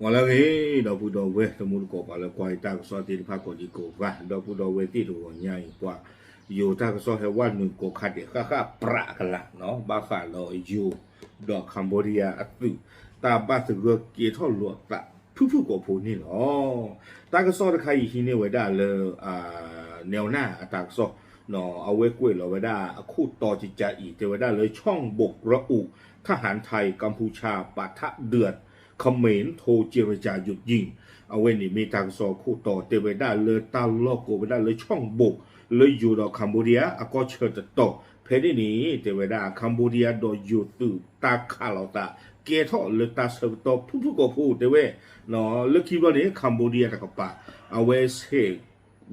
ဂီၤလၢအဂ့ၤ ဒီပုၢ်ဒီဝဲၢ်တံၤသကိး ပှၤလၢကွၢ်ယတၢ်ကစီၣ်သ့ၣ်တဖၣ်ကိးဒံကိးဂၤ, ဒီပုၢ်ဒီဝဲၢ်သ့ၣ်တဂီၤညါအံၤ ပှၤယိၤတၢ်ကစီၣ်ဟဲဝဲနုာ်ကိးခါဒဲး ဃၣ်ဃၣ်ပြးကလာ်နီၤ ဘၣ်ဃးဒီးယိၤဒီး Cambodia အသုး တၢ်ဘၣ်သဂၢၢ်ကဲထီၣ်လိာ်သး ဖုၣ်ဖုၣ်ကိာ်ဖိန့ၣ်လီၤ. တၢ်ကစီၣ်တခါအံၤဟံးန့ၢ်ဝဲဒၣ်လၢ နဲဝနၢ်အတၢ်ကစီၣ် အဝဲကွဲးလီၤဝဲဒၣ်အခိၣ်တီကကါအံၤ တဲဝဲဒၣ်လၢ ช่องบกระอุ ทหารไทยกัมพูชาปะทะเดือด เขมรโทรเจรจาหยุดยิง အဝဲန့ၣ်မ့ၢ်တၢ်ကစီၣ်အခိၣ်တီ တဲဝဲဒၣ်လၢတၢ်လီၢ်ကိးဝဲဒၣ်လၢ ช่องบก လၢယိၤဒီး Cambodia အကီၢ်ဆၢတတီၤ ဖဲန့ၣ်န့ၣ် တဲဝဲဒၣ် Cambodia ဒီးယိၤသုးတၢ်ခးလိာ်သး ကဲထီၣ်လၢတၢ်ဆၢကတီၢ်ဖုၣ်ဖုၣ်ကိာ်ဖိ တဲဝဲ လၢခံဘျီန့ၣ် Cambodia တကပၤ အဝဲဆဲး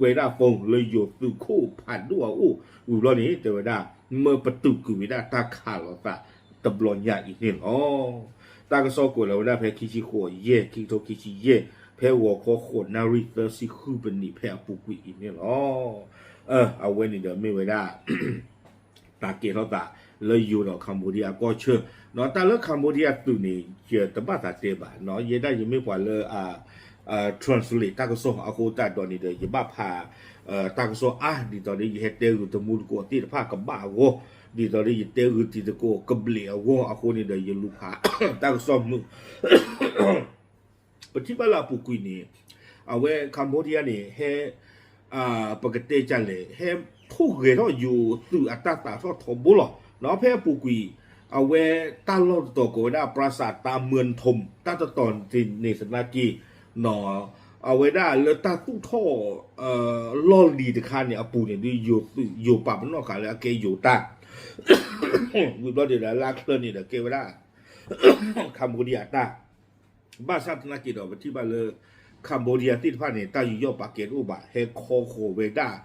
ဝဲဒၣ် phone လၢယိၤသုးခိၣ်ဖးဒိၣ်အအိၣ် ဝံၤဘျီန့ၣ် တဲဝဲဒၣ် မၢပတုာ်ကွံာ်ဝဲဒၣ်တၢ်ခးလိာ်သးတဘျီညါအံၤန့ၣ်လီၤ. တၢ်ကစီၣ်ကွဲးလီၤဝဲဒၣ်ဖဲ ခံဆံဃိးယဲၢ် ခံကထိခံဆံယဲၢ် ဖဲဂီၤခီဃိးနၣ်ရံၣ်သၢဆံဃုပနံး ဖဲအပူၤကွံာ်အံၤန့ၣ်လီၤ. အဝဲန့ၣ်ဒီးမ့ၢ်ဝဲဒၣ် တၢ်ကဲထီၣ်သး လၢယိၤဒီး Cambodia အကီၢ်ဆၢ တၢ်လၢ Cambodia သုးန့ၣ် ယတဘၣ်သးတဲဘၣ် ယဲဒၣ်ယမ့ၢ်ပှၤလၢ translate တၢ်ကစီၣ်အဃိသတးဒီးန့ၣ်ဒီး ယဘၣ်ဖး တၢ်ကစီၣ်အါ ဒ်သိးဒီးယဟဲတဲဂုာ်တံၤသကိးသ့ၣ်တဖၣ်ကဘၣ်အဂီၢ် ဒ်သိးဒီးယတဲဂုာ်တံၤသကိးကဘျံးအဂီၢ်အဃိန့ၣ်ဒီး ယလူၤဖး တၢ်ကစီၣ်မုာ် ပထံၣ်ဘၣ်လၢအပူၤကွံာ်န့ၣ် အဝဲ Cambodia န့ၣ် ဟဲ ပကတဲကလဲၣ် ဟဲထိၣ်ဂဲၤထီၣ်ယိၤသုးအတၢ်သးထီၣ်ထီဘိလီၤ. ဖဲအပူၤကွံာ် အဝဲတၢ်လီၢ်တတီၤကိးဝဲဒၣ် ပရၢစးတၢ်မၢၢ်ထူမ် တၢ်တတီၤန့ၣ်သနာ်က့ အဝဲဒၣ်လၢတၢ်သူၣ်ထီၣ် လီၢ်လံၤတခါန့ၣ်အပူၤန့ၣ် ဒ်ယိၤသုး ယိၤပာ်ပနီၣ်ဃာ်လၢအကဲယိၤတၢ် ဝံၤဘျီဒ်ဒီးလၢအချၢန့ၣ်ဒီးကဲဝဲဒၣ် Cambodia တၢ် ဘၣ်ဆၣ်သနာ်က့ဒီး ပထံၣ်ဘၣ်လၢ Cambodia သ့ၣ်တဖၣ်န့ၣ် တၢ်ယူးယီၣ်ပာ်ကဲတအိၣ်ဘၣ် ဟဲခီဃီၤဝဲဒၣ်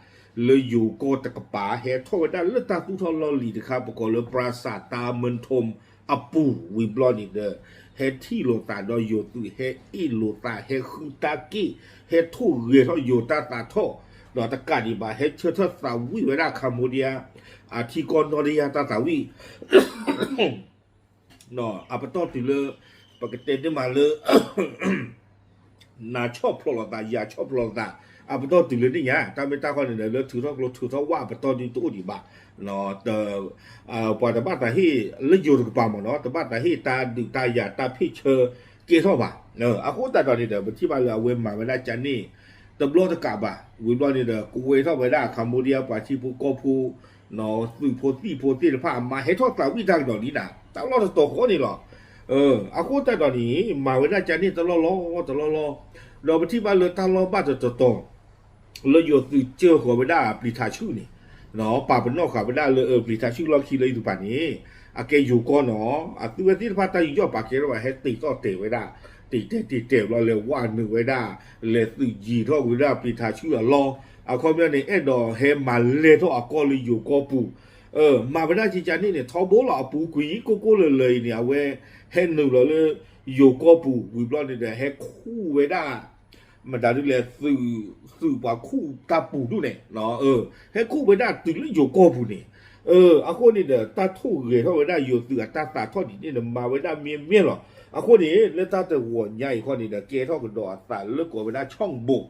လၢယိၤကီၢ်တကပၤ ဟဲထီၣ်ဝဲဒၣ်လၢတၢ်သူၣ်ထီၣ်လီၢ်လံၤတခါ ပကိးလၢ ပရၢစးတၢ်မၢၢ်ထူမ် အပူၤဝံၤဘျီန့ၣ်ဒီး ဟဲထံၣ်လိာ်သးဒီးယိၤသုး ဟဲအ့ၣ်လိာ်သး ဟဲဃုတၢ်က့ၣ် ဟဲထိၣ်ဂဲၤထီၣ်ယိၤတၢ်သးထီၣ် ဒီးတကးဒံးဘၣ် ဟဲဆၢထၢၣ်သးဝံၣ်ဝဲဒၣ် Cambodia အထံကီၢ်နီၢ်တယၢ်တၢ်သးဝံၣ် အပတီၢ်တုၤလၢ ပကတဲန့ၢ်မးလၢ နၤဆီၣ်ဖျိးလိာ်သး ယၤဆီၣ်ဖျိးလိာ်သး အပတီၢ်တုၤလၢန့ၣ်ညါ တၢ်မ့ၢ်တၢ်ခီန့ၣ်ဒီး လၢထုးထီၣ်ကျိထုးထီၣ်ဝၣ်အပတီၢ်ဒ်တအိၣ်ဒံးဘၣ် ပှၤတဘၣ်သးဟ့ၣ်လၢယိၤတကပၤမ့ၢ်နီၤ တဘၣ်သးဟ့ၣ်တၢ်ဒုးတၢ်ယၤတၢ်ဖ့ၣ်ဆၢကဲထီၣ်ဘၣ် အဃိသတးဒီးန့ၣ်ဒီး ပထံၣ်ဘၣ်လၢအဝဲမၤဝဲဒၣ်ကန့ၣ် တဘျီတကးဘၣ် ဝံၤဘျီန့ၣ်ဒီး ကဝဲထီၣ်ဝဲဒၣ် Cambodia ပှၤထံဖိကီၢ်ဖိ သုးဖိသံၣ်ဖိသ့ၣ်တဖၣ် မၤဟဲထီၣ်သးဝံၣ်တၢ်ကဒီးလံနၤ တၢ်လီၢ်တတီၤဃီန့ၣ်လီၤ. အဃိသတးဒီးန့ၣ် မၤဝဲဒၣ်ကန့ၣ်တလီၢ်လီၢ်တလီၢ်လီၢ် ဒီးပထံၣ်ဘၣ်လၢတၢ်လီၢ်ဘၣ်တတီၤတီၤ လၢယိၤသုးစၢဃီၤဝဲဒၣ်ပျံၤထးဆူၣ်န့ၣ် ပာ်ပနီၣ်ဃာ်ဝဲဒၣ်လၢ ပျံၤထးဆူၣ်လီၢ်ခံလၢယသူၣ်ပာ်န့ၣ် အကဲယိၤကီၢ်နီၤ အသုဝဲသ့ၣ်တဖၣ်တၢ်ယူးယီၣ်ပာ်ကဲထီၣ်ဘၣ် ဟဲတ့ၢ်တီၢ်တဲာ်ဝဲဒၣ် တ့ၢ်တဲာ်တ့ၢ်တဲာ်ဘျီလဲၤဝဲနုာ်ဝဲဒၣ် လဲၤသုးယံၤထီၣ်ဝဲဒၣ်ပျံၤထးဆူၣ်အလီၢ် အခီပညီန့ၣ် အဲၣ်ဒိးဟဲမၤလဲၢ်ထီၣ်အကီၢ်လၢယိၤကီၢ်ပူၤ မၤဝဲဒၣ်ကကန့ၣ်န့ၣ် ထီဘိလီၤ အပူၤကွံာ်ကိၢ်ကိၢ်လၢၤလၢၤအံၤန့ၣ် အဝဲဟဲနုာ်လီၤလၢ ယိၤကီၢ်ပူၤ ဝံၤဘျီန့ၣ်ဒီး ဟဲခူၣ်ဝဲဒၣ် မတၤဒ်လဲၣ် သုးပှၤခူၣ်တၢ်ပူၤဒူၣ်န့ၣ် ဟဲခူၣ်ဝဲဒၣ်တုၤလၢယိၤကီၢ်ပူၤန့ၣ် အဃိန့ၣ်ဒီး တၢ်ထိၣ်ဂဲၤထီၣ်ဝဲဒၣ်ယိၤသုးအတၢ်သးထီၣ်ဒ်န့ၣ်ဒီး မၤဝဲဒၣ်မ့ၢ်မ့ၢ်လီၤ. အဃိန့ၣ် လၢတၢ်တဂီၤညါအံၤခီန့ၣ်ဒီး ကဲထီၣ်ကဒီးအသးလၢကိးဝဲဒၣ် ช่องบก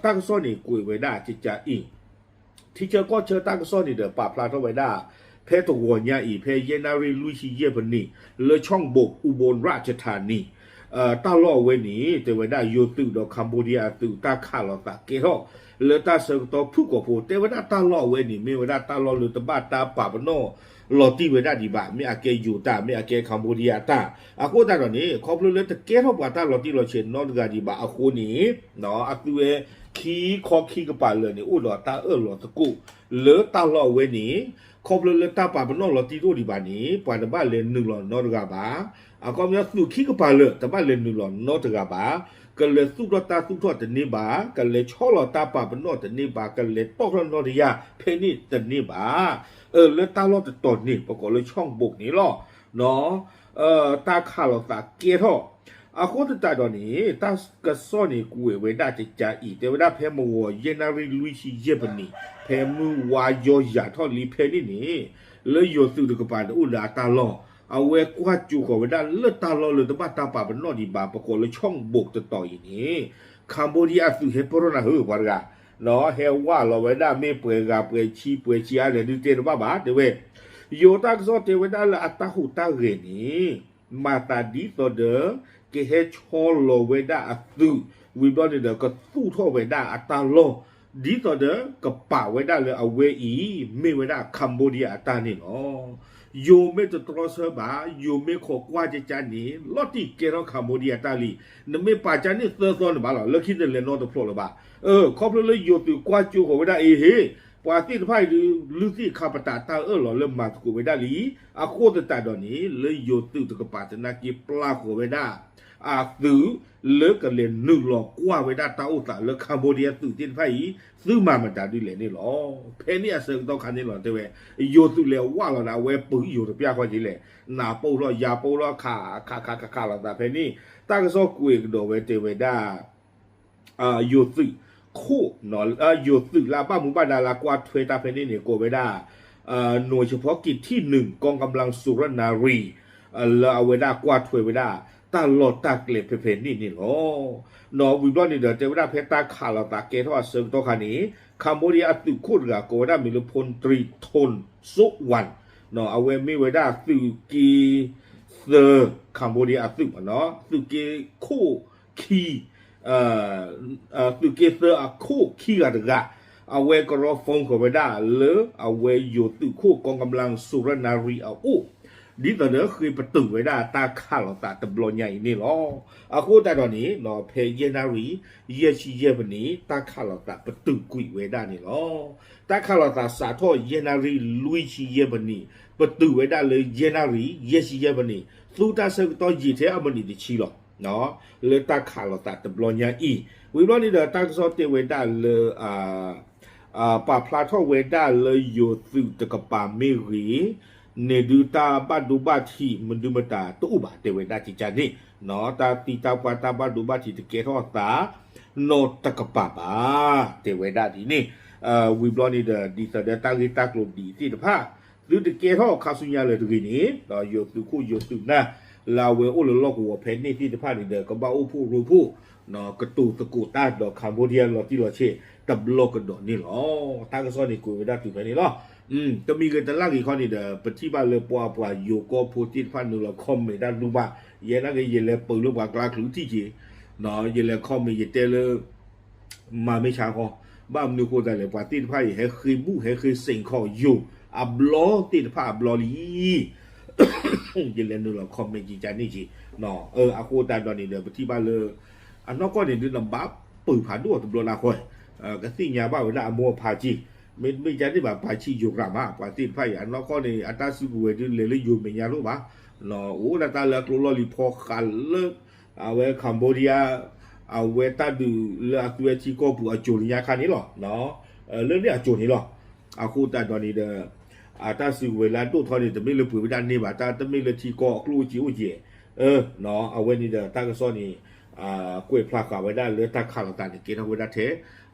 တၢ်ကစီၣ်န့ၣ် ကွဲးဝဲဒၣ်ကကအံၤ ထံဆၢကီၢ်ဆၢတၢ်ကစီၣ်န့ၣ်ဒီး ပာ်ဖျါထီၣ်ဝဲဒၣ် ဖဲတဂီၤညါအံၤ ဖဲယဲၢ်နၣ်ရံၣ်လွံၢ်ဆံယဲၢ်ပနံး လၢ ช่องบก อุบลราชธานี တၢ်လီၢ်အဝဲန့ၣ် တဲဝဲဒၣ်ယိၤသုးဒီး Cambodia အသုးတၢ်ခးလိာ်သးကဲထီၣ် လၢတၢ်ဆၢကတီၢ်ဖုၣ်ကိာ်ဖိ တဲဝဲဒၣ်တၢ်လီၢ်အဝဲန့ၣ် မ့ၢ်ဝဲဒၣ်တၢ်လီၢ်လၢတဘၣ်တၢ်ပာ်ပနီၣ်လီၤတံၢ်ဝဲဒၣ်ဒံးဘၣ် မ့ၢ်အကဲယိၤတၢ် မ့ၢ်အကဲ Cambodia တၢ် အဃိသတးဒီးန့ၣ် ခီဖျိလၢတကဲထီၣ်ပှၤတၢ်လီၤတံၢ်လီၤဆဲးနီတဂၤဒံးဘၣ်အဃိန့ၣ် အသုဝဲခံခီခံကပၤလၢာ်န့ၣ် အိၣ်ဒီးတၢ်အၢၣ်လီၤသကိး လၢတၢ်လီၢ်အဝဲန့ၣ် ခီဖျိလၢတၢ်ပာ်ပနီၣ်လီၤတံၢ်တအိၣ်ဒံးဘၣ်န့ၣ် ပှၤတဘၣ်လဲၤနုာ်လီၤနီတဂၤဘၣ်. အခီပညီသုးခံကပၤလၢာ် တဘၣ်လဲၤနုာ်လီၤနီတဂၤဘၣ်. ကလဲၤသူၣ်ထီၣ်တၢ်သူၣ်ထီၣ်တန့ၢ်ဘၣ်, ကလဲၤဆီလီၤတၢ်ပာ်ပနီၣ်တန့ၢ်ဘၣ်, ကလဲၤတီၣ်ထီၣ်နီတယၢ်ဖဲန့ၣ်တန့ၢ်ဘၣ်. အၢ လၢတၢ်လီၢ်တတီၤန့ၣ် ပကိးလၢ ช่องบก န့ၣ်လီၤ. တၢ်ခးလိာ်သးကဲထီၣ် အဃိသတးဒီးန့ၣ် တၢ်ကစီၣ်န့ၣ် ကွဲးဝဲဒၣ်ကကးအံၤ တဲဝဲဒၣ်ဖဲမုၢ်ဂီၤယဲၢ်နၣ်ရံၣ်လွံၢ်ဆံယဲၢ်ပနံး ဖဲမုၢ်ဝါယီယၤထီၣ်လံဖဲန့ၣ်န့ၣ် လၢယိၤသုးတကပၤန့ၣ် အိၣ်လၢအတၢ်လီၢ် အဝဲကွၢ်ကၠိဃီၤဝဲဒၣ်လၢတၢ်လီၢ်လၢတဘၣ်တၢ်ပာ်ပနီၣ်ဒံးဘၣ် ပကိးလၢ ช่องโหว่ တတီၤအံၤန့ၣ် Cambodia အသုးဟဲပၢၢ်ထီၣ်နၤဧၢ ပှၤတဂၤ ဟဲဝဲလီၤဝဲဒၣ်မ့ၢ်ပှဲၤဂၤပှဲၤဆံပှဲၤဆံးအါလဲၣ်ဒုးတဲတဘၣ်ဘၣ် တဲဝဲ ယိၤတၢ်ကစီၣ်တဲဝဲဒၣ်လၢအတၢ်ဟူးတၢ်ဂဲၤန့ၣ် မၤသးဒ်သိးဒီး ကဟဲဆီလီၤဝဲဒၣ်အသုး ဝံၤဘျီန့ၣ်ဒီး ကသူၣ်ထီၣ်ဝဲဒၣ်အတၢ်လီၢ် ဒ်သိးဒီးကပာ်ဝဲဒၣ်လၢအဝဲအံၤ မ့ၢ်ဝဲဒၣ် Cambodia အတၢ်န့ၣ်လီၤ. ယိၤမ့ၢ်တတြီဆၢဘၣ် ယိၤမ့ၢ်ခိးကွၢ်ကကန့ၣ် လီၤတံၢ်ကဲထီၣ် Cambodia အတၢ်လံ. နမ့ၢ်ပာ်ကန့ၣ်သၢသီန့ၣ်ဘၣ်လီၤ လၢခံတလဲၤနီတဖျိးလၢၤဘၣ်. ခီဖျိလၢယိၤသုးကွၢ်ကၠိဃီၤဝဲဒၣ်အံၤဟ့ၣ် ပှၤသ့ၣ်တဖၣ်အံၤဒုး လုၢ်သ့ၣ်ခါပတာ်တၢ်အၢၣ်လီၤလၢမၤသကိးဝဲဒၣ်လံ. အဃိသတးဒီးန့ၣ် လၢယိၤသုးတကပၤသနာ်က့ပျၢ်ဃီၤဝဲဒၣ် အသုး လၢကလဲၤနုာ်လီၤကွၢ်ဝဲဒၣ်တၢ်အိၣ်သးလၢ Cambodia သုးသ့ၣ်တဖၣ်အံၤ သုမၤမတၤဒ်လဲၣ်န့ၣ်လီၤ. ဖဲန့ၣ်အဆၢကတီၢ်ခါန့ၣ်လီၤ တဲဝဲ ယိၤသုးလဲၤဝးလီၤဒီး အဝဲပုၢ်ယိၤတပျၢ်ဃီက့ၤလဲၣ် နၤပိၢ်ထီၣ်ယၤပိၢ်ထီၣ် ခးခးခးခးခးလိာ်သးဖဲန့ၣ် တၢ်ကစီၣ်ကွဲးကဒီးဝဲတဲဝဲဒၣ် ယိၤသုးခိၣ် ယိၤသုးလၢအဘၣ်မူဘၣ်ဒါလၢအကွၢ်ထွဲတၢ်ဖဲန့ၣ်န့ၣ် ကိးဝဲဒၣ် หน่วยเฉพาะกิจที่หนึ่ง กองกำลังสุรนารี လၢအဝဲဒၣ်ကွၢ်ထွဲဝဲဒၣ် တၢ်လီၢ်တၢ်ကျဲဖဲဖဲန့ၣ်န့ၣ်လီၤ. ဒီးဝံၤဘျီန့ၣ်ဒီး တဲဝဲဒၣ်ဖဲတၢ်ခးလိာ်သးကဲထီၣ်အဆၢကတီၢ်ခါန့ၣ် Cambodia အသုးခိၣ်တဂၤကိးဝဲဒၣ်မ့ၢ်လၢ พลตรี โทน โซวัน အဝဲမ့ၢ်ဝဲဒၣ်သုးက့သၢ Cambodia အသုးမ့ၢ်နီၤ သုးက့ခိၣ်ခံ သုးက့သၢအခိၣ်ခံဂၤတဂၤ အဝဲကရီ phone ဃီၤဝဲဒၣ်လၢအဝဲယိၤသုးခိၣ် กองกำลังสุรนารี အအိၣ် ဒ်သိးဒီးဃ့ပတုာ်ဝဲဒၣ်တၢ်ခးလိာ်သးတဘျီညါအံၤန့ၣ်လီၤ. အဃိသတးဒီးန့ၣ် ဖဲယဲၢ်နၣ်ရံၣ် ယဲၢ်ဆံယဲၢ်မံးနံး တၢ်ခးလိာ်သးပတုာ်ကွံာ်ဝဲဒၣ်န့ၣ်လီၤ. တၢ်ခးလိာ်သးစးထီၣ်ယဲၢ်နၣ်ရံၣ် လွံၢ်ဆံယဲၢ်မံးနံး ပတုာ်ဝဲဒၣ်လၢယဲၢ်နၣ်ရံၣ် ယဲၢ်ဆံယဲၢ်မံးနံး သူတၢ်ဆၢကတီၢ်ယံာ်ထဲအမံးနံးတဆံလီၤ. လၢတၢ်ခးလိာ်သးတဘျီညါအံၤ ဝံၤဘျီန့ၣ်ဒီးတၢ်ကစီၣ်တဲဝဲဒၣ်လၢ ပာ်ဖျါထီၣ်ဝဲဒၣ်လၢယိၤသုးတကပၤမ့ၢ်ဂ့ၤ န့ၣ်ဒုးတၢ်ဘၣ်ဒိဘၣ်ထံးမနုၤမတၤတအိၣ်ဘၣ်တဲဝဲဒၣ်ကကန့ၣ် တၢ်သံတၢ်ပှၢ်တၢ်ဘၣ်ဒိဘၣ်ထံးတကဲထီၣ်အသး နီတကပၤဘၣ် တဲဝဲဒၣ်ဒ်န့ၣ် ဝံၤဘျီန့ၣ်ဒီး ဒ်သိးဒီးတၢ်ဂ့ၢ်တၢ်ကျိၤဒ်သ့ၣ်တဖၣ် သုတကဲထီၣ်ခါဆူညါလၢၤတဂ့ၤန့ၣ် ဒီးယိၤသုးခိၣ်ယိၤသုးနၢ် လၢအဝဲအိၣ်လၢလီၢ်ကဝီၤဖဲန့ၣ်သ့ၣ်တဖၣ်န့ၣ်ဒီး ကဘၣ်အိၣ်ဖှိၣ်ရိဖှိၣ် ကတိၤသကိးတၢ်ဒီး Cambodia လီၤတံၢ်လီၤဆဲးတဘျီကဒီးန့ၣ်လီၤ. တၢ်ကစီၣ်န့ၣ်ကွဲးဝဲဒၣ်တုၤဖဲန့ၣ်လီၤ. တမံၤဂ့ၤတလၣ်ဂ့ၤခီန့ၣ်ဒီး ပထံၣ်ဘၣ်လၢပှၤပှၤယိၤကီၢ်ဖိသ့ၣ်တဖၣ်နုာ်လီၤ comment တၢ်ဒူဘၣ် ယဲနာ်က့ ယလဲၤပၢၤလၢပှၤကျါချုးထံၣ်က့ၤ ယလဲၤ comment ယတဲလၢ မၤမ့ၢ်ဆါဃီ, ဘၣ်မနုၤဃိသတးလဲၣ် ပှၤသ့ၣ်တဖၣ်အံၤ ဟဲဃ့ဘူၣ် ဟဲဃ့စ့ၣ်ခီၣ်ယိၤ အဘျီသ့ၣ်တဖၣ်အဘျီလံ. ယလဲၤနုာ်လီၤ comment ကကန့ၣ်က့ၤ, အဃိသတးဒီးန့ၣ်ဒီး ပထံၣ်ဘၣ်လၢ အနီၢ်ကီၢ်န့ၣ်ဒုး နဘၣ်ပၢၤဖးဒိၣ်တဘျီနၢ်ဃီ, ကသ့ၣ်ညါဘၣ်ဝဲဒၣ်အမိၢ်အဖါက့ၤ, မ့တမ့ၢ်ကန့ၣ်ဘၣ် ပှၤဆံးယိၤရၤမး ပှၤသ့ၣ်တဖၣ်အံၤ အနီၢ်ကီၢ်န့ၣ် အတၢ်စုကဝဲၤဒုးလဲၤလၢယိၤမဲာ်ညါလိၣ်ဘၣ်, အိၣ်ဒၣ်တၢ်လၢအကျိလီၢ်လံၤဖီဃးလၢ အဝဲ Cambodia အဝဲတၢ်ဒုးလၢအသွဲထံကီၢ်ပူၤအစိၤလၢညါခါန့ၣ်လီၤ. လၢန့ၣ်အစိၤန့ၣ်လီၤ. အဃိသတးဒီးန့ၣ်ဒီး အတၢ်စုကဝဲၤလၢအဒိၣ်ထီၣ်န့ၣ် တမ့ၢ်လၢပှ့ၤဝဲဒၣ်န့ၢ်ဘၣ် တၢ်တမ့ၢ်လၢထံကီၢ်အကျိၣ်အိၣ်က့ၤအိၣ်က့ၤ, အဝဲန့ၣ်ဒီးတၢ်ကစီၣ်န့ၣ် ကွဲးဖျါဃာ်ဝဲဒၣ်လၢတၢ်ခးလိာ်သးန့ၣ် ကဲထီၣ်ဝဲဒၣ်ထဲ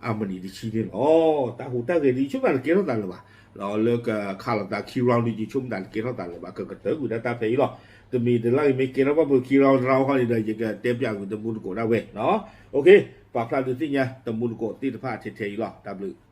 အမံးနံးတဆံန့ၣ်လီၤ. တၢ်ဟူးတၢ်ဂဲၤဒ်ဆိကမိၣ်တၢ်တကဲထီၣ်သးလၢၤဘၣ်, လၢကခးလိာ်သးခံ round ဒ်ယဆိကမိၣ်တၢ်တကဲထီၣ်သးလၢၤဘၣ် ကကတၢၢ်ကွံာ်ဒၣ်တၢ်ဖဲအံၤလီၤ. တမံၤတလၢ်အံၤမ့ၢ်ကဲထီၣ်ဘၣ်ဖုးခံ round တ round ခီန့ၣ်ဒီး ယကတဲပၠးကွံာ်တမူတကိးဒၣ်ဝဲ, ပာ်ဖျါဒုးသ့ၣ်ညါတမူတကိးသ့ၣ်တဖၣ်ထဲထဲအံၤလီၤ. တၢ်ဘျုး